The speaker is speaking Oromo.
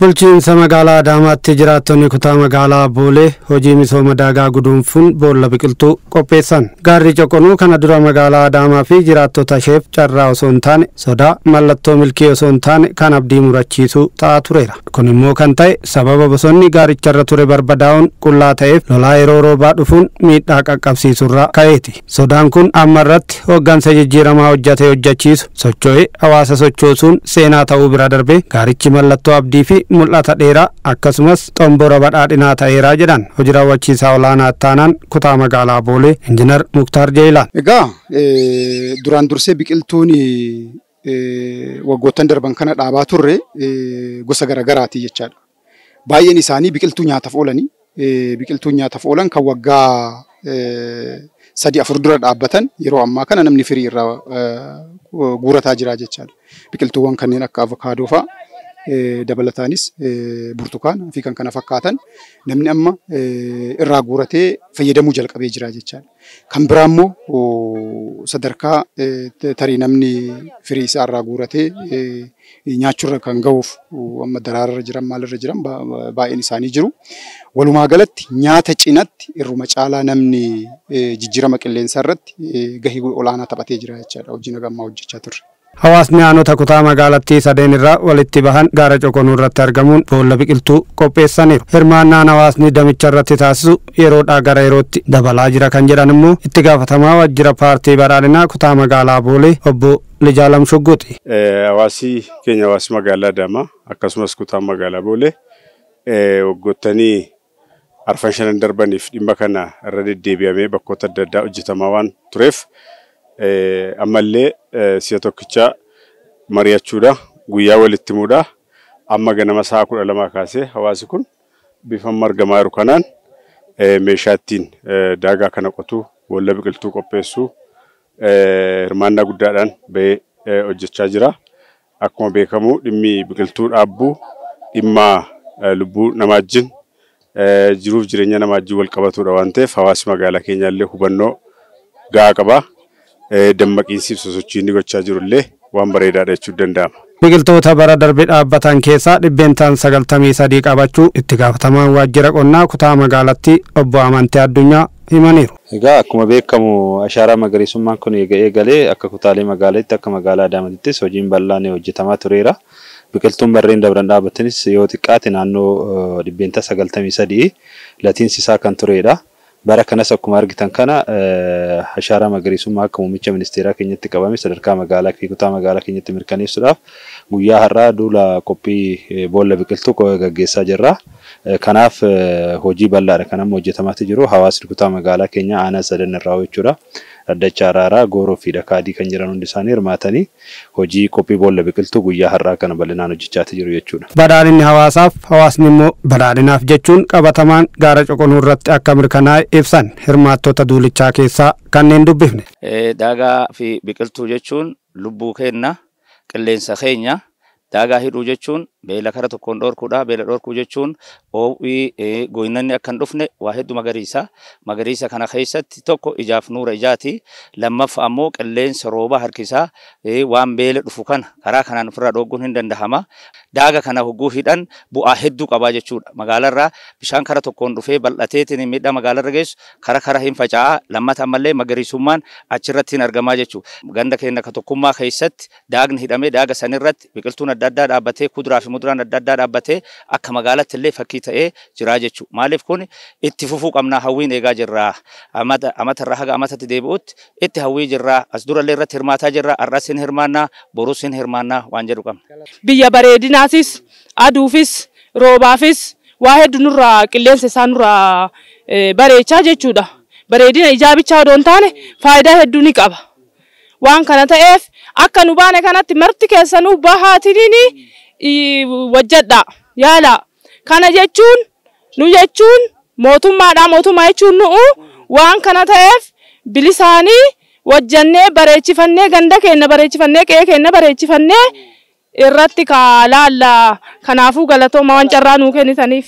Bulchiinsa magaalaa Adaamaatti jiraattonni kutaa magaalaa Boolee hojii misooma daagaa guduunfuun boolla biqiltuu qopheessan. Gaarri Coqonuu kana dura magaalaa Adaamaa fi jiraattota isheef carraa osoo hin taane sodaa, mallattoo milkii osoo hin taane kan abdii murachiisu ta'aa tureera. Kun immoo kan ta'e sababa bosonni gaaricharra ture barbadaa'uun qullaa ta'eef lolaa yeroo roobaa dhufuun miidhaa qaqqabsiisurraa ka'eeti. Sodaan kun amma irratti hooggansa jijjiiramaa hojjatee hojjechiisu socho'ee hawaasa sochoosuun seenaa ta'uu bira darbee gaarichi mallattoo abdii fi mul'ata dheeraa akkasumas xombora badhaadhinaa ta'eeraa jedhan hojii raawwachiisaa olaanaa taanaan kutaa magaalaa Boolee Injiinar Muktaar Jeelaan. Egaa duraan dursee biqiltuun waggoottan darban kana dhaabaa turre gosa garaagaraati jechaadha. Baay'een isaanii biqiltuu nyaataaf oolanii, biqiltuu nyaataaf oolan kan waggaa 3-4 dura dhaabbatan yeroo ammaa kana namni firii irraa guurataa jira jechaadha. Biqiltuuwwan kanneen akka avokaadoo fa'a, dabalataanis burtukaana fi kan kana fakkaatan namni amma irraa guuratee fayyadamuu jalqabee jira jechaadha. Kan biraa immoo sadarkaa tarii namni firii isaa irraa guuratee nyaachuurra kan gahuuf amma daraararra jiran maalirra jiran baay'een isaanii jiru. Walumaa galatti nyaata cinatti irruma caalaa namni jijjiirama qilleensaa irratti gahee olaanaa taphatee jira jechaadha. Hojii nagammaa hojjechaa turre. Hawaasni aanota kutaa magaalattii sadeen irraa walitti bahan gaara Coqonuu irratti argamuun boolla biqiltuu qopheessaniiru. Hirmaannaan hawaasni damicha irratti taasisu yeroodhaa gara yerootti dabalaa jira kan jedhan immoo itti gaafatamaa waajjira paartii badhaadhinaa kutaa magaalaa Boolee obbo Lijaalam Shugguuti. Hawaasi keenya hawaasi magaalaa Adaamaa akkasumas kutaa magaalaa Boolee waggootanii 4-5 darbaniif dhimma kana irra deddeebi'amee bakkoota adda addaa hojjetamaa waan tureef ammallee si'a tokkicha mari'achuudha, guyyaa walitti himuudha. Amma ganama sa'a 12 kaasee hawaasi kun bifa margamaa jiru kanaan meeshaa ittiin daagaa kana qotuu, boolla biqiltuu qopheessuu hirmaannaa guddaadhaan bahee hojjechaa jira. Akkuma beekamu dhimmi biqiltuu dhaabbuu dhimma lubbuu namaa wajjin jiruuf jireenya namaa wajjin wal qabatudha waan ta'eef hawaasi magaalaa keenyaallee hubannoo gahaa qaba. Dammaqiinsiif sosochii inni gochaa jirullee waan bareedaadha jechuun danda'ama. Biqiltoota bara darbe dhaabbatan keessaa 93% qabachuu itti gaafatamaan waajjira qonnaa kutaa magaalattii obbo Amantee Addunyaa himaniiru. Egaa akkuma beekamu ashaaraa magariisummaan kun eegalee akka kutaalee magaalaatti akka magaalaa Adaamaattis hojiin bal'aan hojjetamaa tureera. Biqiltuun barreen dabran dhaabbatanis yoo xiqqaate naannoo 93% latiinsi isaa kan turedha. Bara kanas akkuma argitan kana ashaaraa magariisummaa akka muummicha ministeeraa keenyatti qabame sadarkaa magaalaa fi kutaa magaalaa keenyatti mirkaneessuudhaaf guyyaa har'aa duula qophii boolla biqiltuu gaggeessaa jirra. Kanaaf hojii bal'aadha kan amma hojjetamaatti jiru. Hawaasni kutaa magaalaa keenyaa aanaa sadan irraa jechuudha. Dhaddacha Araaraa, Gooroo fi Dhakaadii kan jiran hundi isaanii hirmaatanii hojii qophii boolla biqiltuu guyyaa har'aa kana bal'inaan hojjechaatti jiru jechuudha. Badhaadhinni hawaasaaf, hawaasni immoo badhaadhinaaf jechuun qabatamaan gaara Coqonuu irratti akka mirkanaa'e ibsan hirmaattota duulichaa keessaa kanneen dubbifne. Daagaa fi biqiltuu jechuun lubbuu keenya, qilleensa keenya. Daagaa hidhuu jechuun beela kara tokkoon dhorkuudha. Beela dhorkuu jechuun oo'ii goynanni akka hin dhufne waa hedduu magariisa. Magariisa kana keessatti tokko ijaaf nuura ijaati. Lammaffaa ammoo qilleensa rooba harkisaa waan beela dhufu kana karaa kanaan ofirraa dhorkuun hin dandahama. Daaga kana hogguu hidhan bu'aa hedduu qabaa jechuudha. Magaalarraa bishaan kara tokkoon dhufee bal'ateetiin miidhaa magaalarra geessu kara kara hin faca'aa. Lammata ammallee magariisummaan achirratti hin argamaa jechuudha. Ganda keenya ka tokkummaa keessatti daagni hidhamee daaga sanirratti biqiltuun adda addaa dhaabbatee kuduraa fi muduraan adda addaa dhaabbatee akka magaalaatti illee fakkii ta'ee jira jechuudha. Maaliif kun itti fufuu qabnaa, hawwiin eegaa jirra. Amatarraa haga amatatti deebi'utti itti hawwii jirra. As durallee irratti hirmaataa jirra. Har'as hin hirmaannaa, borus hin hirmaannaa waan jedhu qabna. Biyya bareedinaasis, aduufis, roobaafis waa hedduu nurraa qilleensa isaa nurraa bareechaa jechuudha. Bareedina ijaa bichaa odoo hin taane faayidaa hedduu ni qaba. Waan kana ta'eef akka nu baane kanatti marti keessanuu bahaatiniin wajjadha yaala. Kana jechuun nu jechuun mootummaadha, mootummaa jechuun nu'u waan kana ta'eef bilisaanii wajjannee bareechifannee ganda keenya bareechifannee qe'ee keenya bareechifannee irratti kaalaalla. Kanaafuu galatooma waan carraa nuu kennitaniif.